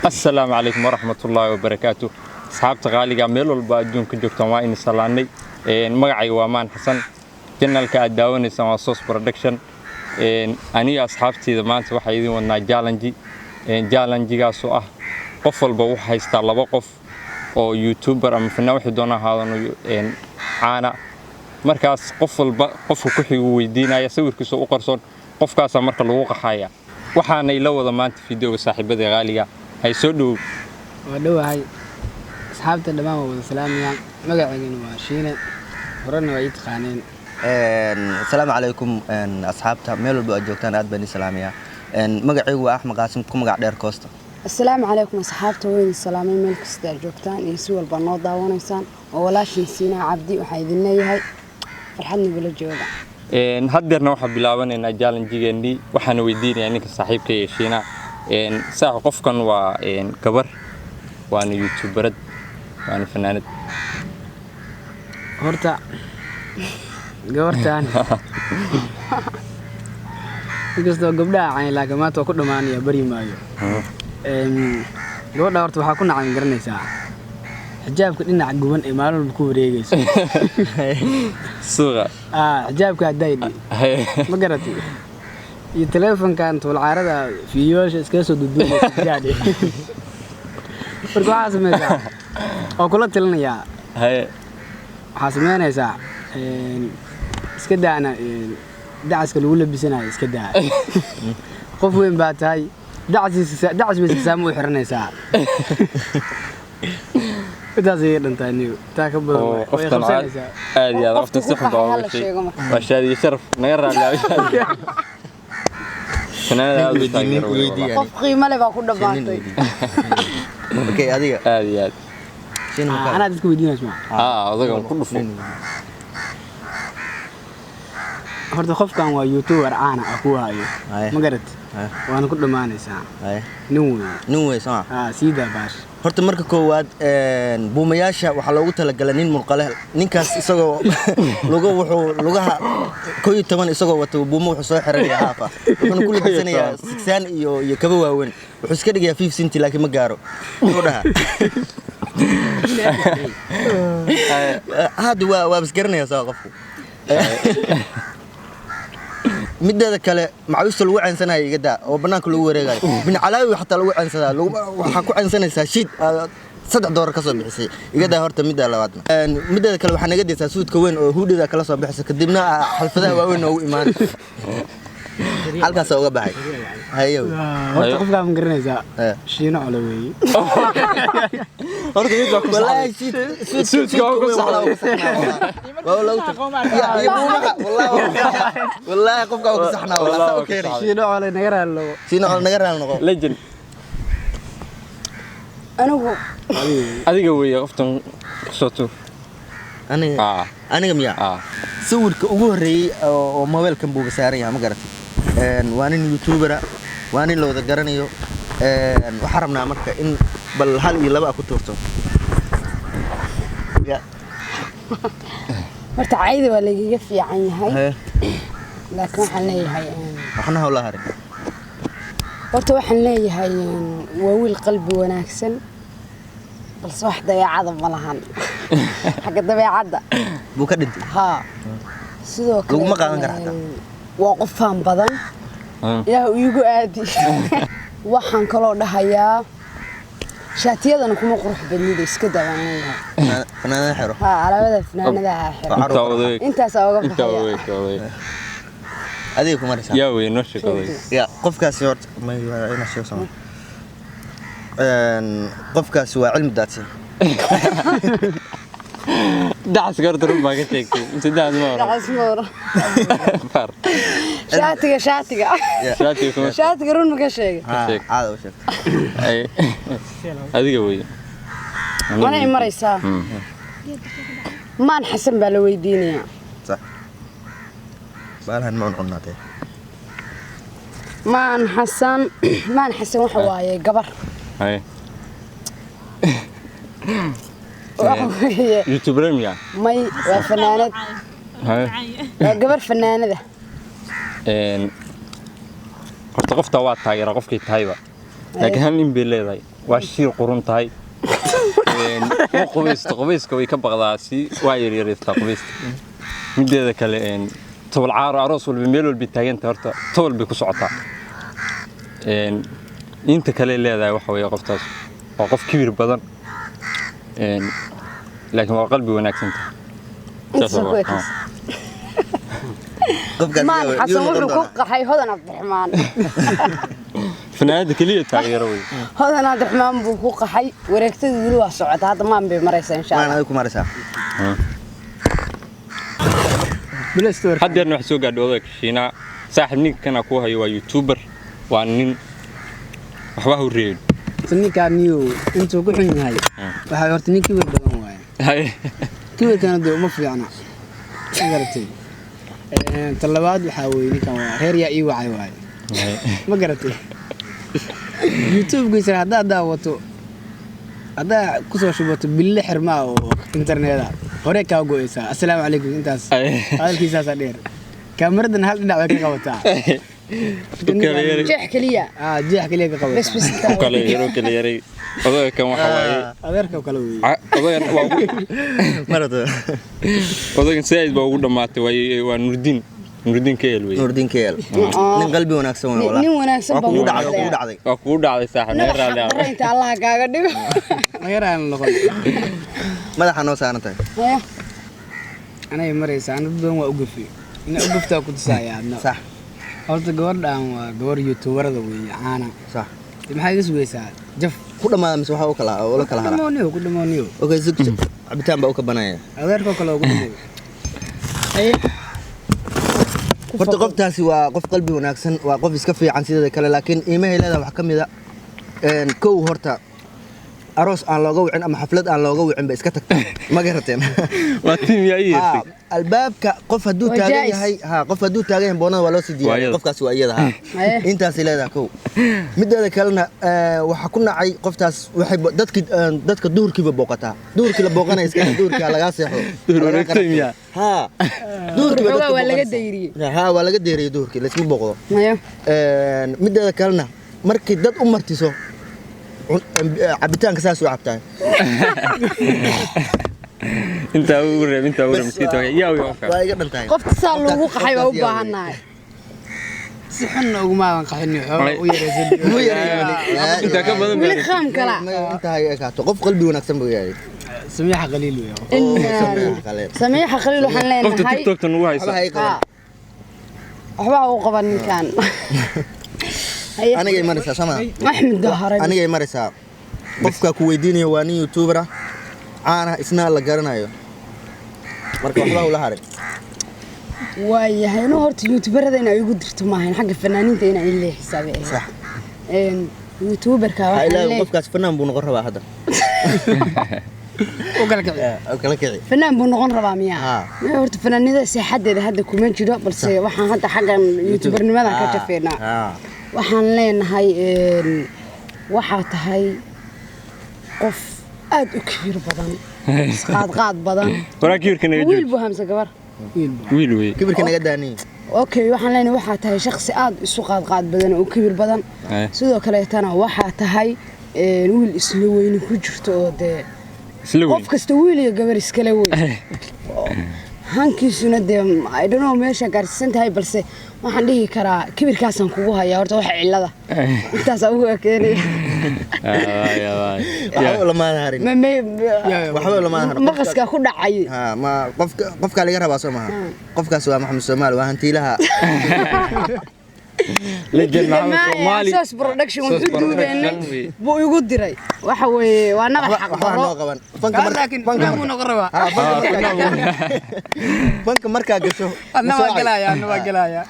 Assalaamu calaykum waraxmatullaahi wabarakaatu. Asxaabta qaaliga meel walba adduunka joogtaan, waa in salaanay. Magacayga waa Maan Xasan, channelka aad daawanaysaan waa Sos Production. Aniga asxaabteyda maanta waxaa idin wadnaa challenge. Challengegaasoo ah qof walba wuxuu haystaa laba qof oo youtuber ama fanaan, waxay doona ahaadaan, caana. Markaas qof walba qofka ku xigu weydiinaya sawirkiisa u qarsoon, qofkaasaa marka lagu qaxaya. Waxaana ila wada maanta videoga saaxiibada qaaliga. Hay, soo dhowow. Waa dhowahay. Asxaabta dhammaan waa wada salaamayaan. Magaceygana waa Shiine, horena waa ii taqaaneen. Asalaamu calaykum asxaabta, meel walba aad joogtaan aad baan ii salaamayaa. Magacaygu waa Axmed Qaasim, ku magac dheer Koosta. Asalaamu calaykum asxaabta, weyn salaamay meel kasta aad joogtaan iyo si walba noo daawanaysaan. Oo walaashin Siinaa Cabdi, waxaa idin leeyahay farxad nagula jooga. Haddeerna waxaa bilaabanaynaa challengegeennii. Waxaana weydiinayaa ninka saaxiibka ee Shiina. Saax, qofkan waa gabar, waana youtuberad, waana fanaanad. Horta gabartan inkastoo gabdhaha cayn, laakiin maanta waa ku dhammaanaya, baryi maayo. Gabadha horta waxaa ku nacan garanaysaa xijaabka dhinaca guban ee maalin walba ku wareegayso. Suuqa. Xijaabka haddaydhi ma garatay, iyo teleefonkan tuulcaarada fiiyoosha iskaga soo duuduubaysa. Marka waxaa samaysaa oo kula talinayaa, waxaa samaynaysaa iska daana dacaska lagu labisanayo, iska daa. Qof weyn baa tahay, dacas bay saamo u xiranaysaa. Intaas ayay dhantaa niyo, taa ka badan oo way qoftan qabsanaysaa. Aad iyo aad qoftan si xun baa Hala uga shay sheego marka. Waa shaadiyo sharaf, naga raali. Fanaanada aad u taageero wey wallahi. Qof qiimo leh baa ku dhammaatay. Okay, adiga. Aad iyo aad. Shiin ma Anaa dadka weydiinaysa ma? Aa, odagan ku dhufo. Horta qofkan waa youtuber caana ah ku hayo. Haye. Ma garat? Haye. Waana ku dhammaanaysaa. Haye. Nin weyn. Nin wey soo. Sii daa baash. Horta marka koowaad buumayaasha waxaa loogu talagalay nin murqale. Ninkaas isagoo lugo wuxuu lugaha 11 isagoo wato buumo, wuxuu soo xiranaya haafa, wuxuuna ku labisanayaa sigsaan iyo kaba waaweyn. Wuxuu iska dhigayaa 5 centi, laakiin ma gaaro. Muxuu dhahaa hadda waa isgaranaya saa qofku. Mideeda kale, macawiista lagu ceynsanayo iga daa oo bannaanka lagu wareegayo. Bin Calaawi xataa lagu ceynsadaa, waxaa ku ceynsanaysaa shiid aad $3 ka soo bixisay. Iga daa horta. Midda labaadna, mideeda kale, waxaa naga daysaa suudka weyn oo huudhida kala soo bixisa, kadibna xalfadaha waaweyn noogu imaan. Halkaasaa uga baxay. Hayow. Horta qofkaa ma garanaysaa? Eh. Shiino Colo weeye. Horta mid baa ku Wallaahi saxday. suudka Suudka waa ku weyn saxday. Waa lagu iyo buumaha, wallaahi qofka waa ku saxnaa, wallaahi saa u keenay. Shiino Colo naga raali. Shiino Colo naga raali noqo. Legend. Anigu. Adiga weeye qoftan, kusoo tuur. Aniga? Aa. Aniga miyaa? Aa. Sawirka ugu horreeyey oo mobaylkan buuba saaran yahay, ma garatay? Waa nin youtubera, waa nin la wada garanayo. Waxaan rabnaa marka in bal hal iyo laba a ku tuurto. Ya. Horta cayda waa lagaga fiican yahay. Haye. Laakiin waxaan leeyahay Waxna hawla harin. Horta waxaan leeyahay waa wiil qalbi wanaagsan, balse wax dabeecada ma lahan, xagga dabeecadda buu ka dhintay. Haa, sidoo kale Laguma qaadan karo xataa. Waa qof faan badan. Ilaah iigu aadi. Waxaan kaloo dhahayaa shaatiyadana kuma qurux badnida, iska dabaan leeyahay. Fanaanada xero. Haa, alaabada fanaanadaha xiro. Waa Intaa oday. Intaasaa oga intaa baxaya. Oday, oday. Adiga ku maraysaa. Yaa wey, noo sheeg oday. Ya, qofkaasi horta may waa ina sheego sama. Qofkaasi waa Cilmi Daadsan. Dacaska horta run baa ka sheegtay inta dacas ma oran? Dacas ma oran. Far. Shaatiga, shaatiga. Shaatiga kuma Shaatiga run ma ka sheegay? Ha. Sheeg. Caada u sheegtay. Ay, adiga wey. Mana i maraysaa. Maan Xasan baa la weydiinayaa. Sax, baalahan ma cuncunaatee? Maan Xasan, Maan Xasan waxa waaye gabar. Hay. Waxa weeye youtuber miya? May, waa fanaanad. Hay. Waa gabar fanaanada. Horta qofta waa taageera qofkii tahayba, laakiin hal nin bay leedahay. Waa shiir qurun tahay. Ma qubaysto, qubayska way ka baqdaa, si waa yaryaraystaa qubaysta. Mideeda kale, tobol caaro aroos walba meel walba taaganta, horta tobol bay ku socotaa. Inta kale leedahay waxa weeye qoftaas waa qof kibir badan, laakiin waa qalbi wanaagsan tahay. Intaas ku ekaysa. Qofkaas Maan yuu Xasan noqon wuxuu ku doonaa. qaxay Hodan Cabdiraxmaan. Fanaanada keliya taageero wey. Hodan Cabdiraxmaan buu ku qaxay. Wareegtadu weli waa socota, hadda maan bay maraysaa insha Maan Allah. Adiga ku maraysaa. Play Store. Haddeerna wax soo gaadhay odayga Shiinaa. Saaxiib, ninka kana ku hayo waa youtuber, waa nin waxba ha u reebin. Ninkaan niyo intuu ku xun yahay waxaa horta nin kibir badan waaye. Kibirkana dee uma fiicna, ma garatay? Ta labaad waxaa weeye ninkan waa reer yaa ii wacay waaye, ma garatay? YouTube-kiisana haddaad daawato, haddaa kusoo shubato bille xirmaa oo interneta hore kaa go'aysaa. Assalaamu calaykum, intaas hadalkiisaasaa dheer. Kaamiradan hal dhinac bay ka qabataa. Jeex keliya. Ah, jeex keliya ka bes qabataa. Bes. Ku kale yaro kale yaray odayga kan waxa waaye. Adeerka oo kale weeye. Odagan waa Marato. Odagan saaid baa ugu dhammaatay, waa Nurdiin, Nurdiin ka el wey. Nuurdiin KL. Nin qalbi wanaagsan weyn walaa. Nin wanaagsan Waa baa kugu ugu dhacday, waa kugu dhacday. dhacday. Waa kugu dhacday saaxiib, Naga meel raalli ah. xaqdarra inta Allaha kaaga dhigo. Magaraan noqon. Madaxa noo saaran tahay. Haya. Anay maraysaa. Ana dad badan waa u gafi, ina u gaftaa ku tusaaya adna. Sax. Horta gabadhan waa gabar youtuberada weeye caana. Sax. Maxaa iga sugaysaa jaf? Ku dhamaada mise waxa uu kala haraa? Dhamooniyo, ku dhamooniyo. Okay, sug, cabitaan baa u kabanaya. Adeerkoo kale ugu dhamow. Haye. Horta qoftaasi waa qof qalbi wanaagsan, waa qof iska fiican sideeda kale, laakiin iimahay leedahay wax ka mid a kow, horta aroos aan looga wicin ama xaflad aan looga wicin ba iska tagtaa, ma garateen? Waa tiim yaa ii Ha, yeertay. Albaabka qof hadduu Waa taagan jaa'is. yahay, ha, qof hadduu taagan yahay boonada waa loo sii Waa diyaariyay. iyada. Qofkaasi waa iyada, ha. Haye. Intaasay leedahay kow. Mideeda kalena, waxaa ku nacay qoftaas waxay dadki dadka duhurkiiba booqataa. Duhurkii la booqanaya iska duhurkii ha lagaa seexdo. Duhur Ha lagaa wareegtay qarafto. miyaa? Ha, duhurkiiba Xoogaa dadka waa laga booqanaysa. dayriyey. Ha, waa laga deeriyey, duhurkii laysma booqdo. Haya. Mideeda kalena, markii dad u martiso cabitaanka saas u cabtaa. Intaa ugu reeb, intaa ugu reeb miskiinta yaa wey qofka. Waa iga dhan tahay. Qofta saa loogu qaxay waa u Qoftaas yaa wey. baahannahay. Si xunna ugumaadan qaxin, xoogaa u yaraysan. Ugu yareeyay weli. Intaa ka badan Weli qaam kala. Intaa ha ekaato, qof qalbi wanaagsan buu yahay. Samiixa Qaliil weeye. Samiixa Khaliil. Samiixa Khaliil waxaan qofta leenahay TikTokta nugu haysa. Waxba ha ii qaban. Ha. Waxba ha u qaban ninkan. Haye. Anigay maraysaa sama. Axmed Daharay. Anigay maraysaa. Qofka ku weydiinaya waa nin youtuber ah caana, isna la garanayo, marka waxba ula harin. Waayahay, inuu horta youtuberada inay igu dirto maahayn, xagga fanaaniinta inay ii leexisaa bay ahayd. Sax. Youtuberka Ha waxaan ilaahay, leeyahay qofkaas fanaan buu noqon rabaa hadda. U kala kici. U kala kici. Fanaan buu noqon rabaa miyaa? Ha. Maya, horta fanaanida seexadeeda hadda kuma jiro, balse waxaan hadda xaggan youtubernimada ka jafeynaa. Waxaan leenahay, waxaa tahay qof aad u kibir badan, isqaadqaad badan. Waraa kibirka naga Wiil jooji. buu hamse gabar? Wiil buu. Wiil wey. Kibirka naga daaniy. Okay, waxaan leenahay waxaa tahay shakhsi aad isu qaadqaad badan oo kibir badan. Sidoo kaleetana waxaa tahay wiil isla weyni ku jirto oo dee Isla weyn. Qof kasta wiil iyo gabar iskala weyn, hankiisuna dee I don't know meesha gaarsiisan tahay, balse waxaan dhihi karaa kibirkaasaan kugu hayaa. Horta waxa cillada intaasaa ugu keenaya. Ay, ay, ay. Waxba lamaana harin. Waxba lamaana harin. Maqaskaa ku dhacay. Ha, ma qofka qofka laga rabaa soo maha? Qofkaas waa Maxamed Soomaali, waa hantiilaha. Legend Maxamed Soomaali. Sos Production Sos wuxuu duubeynay Production wey. buu igu diray. Waxa weeye waa nabar waxba xaq waxba noo daro. qaban fanka Laakiin fanka fanaan buu noqon rabaa. Ha, fanka markaa gasho Adna waa gelaya, adna waa gelaya.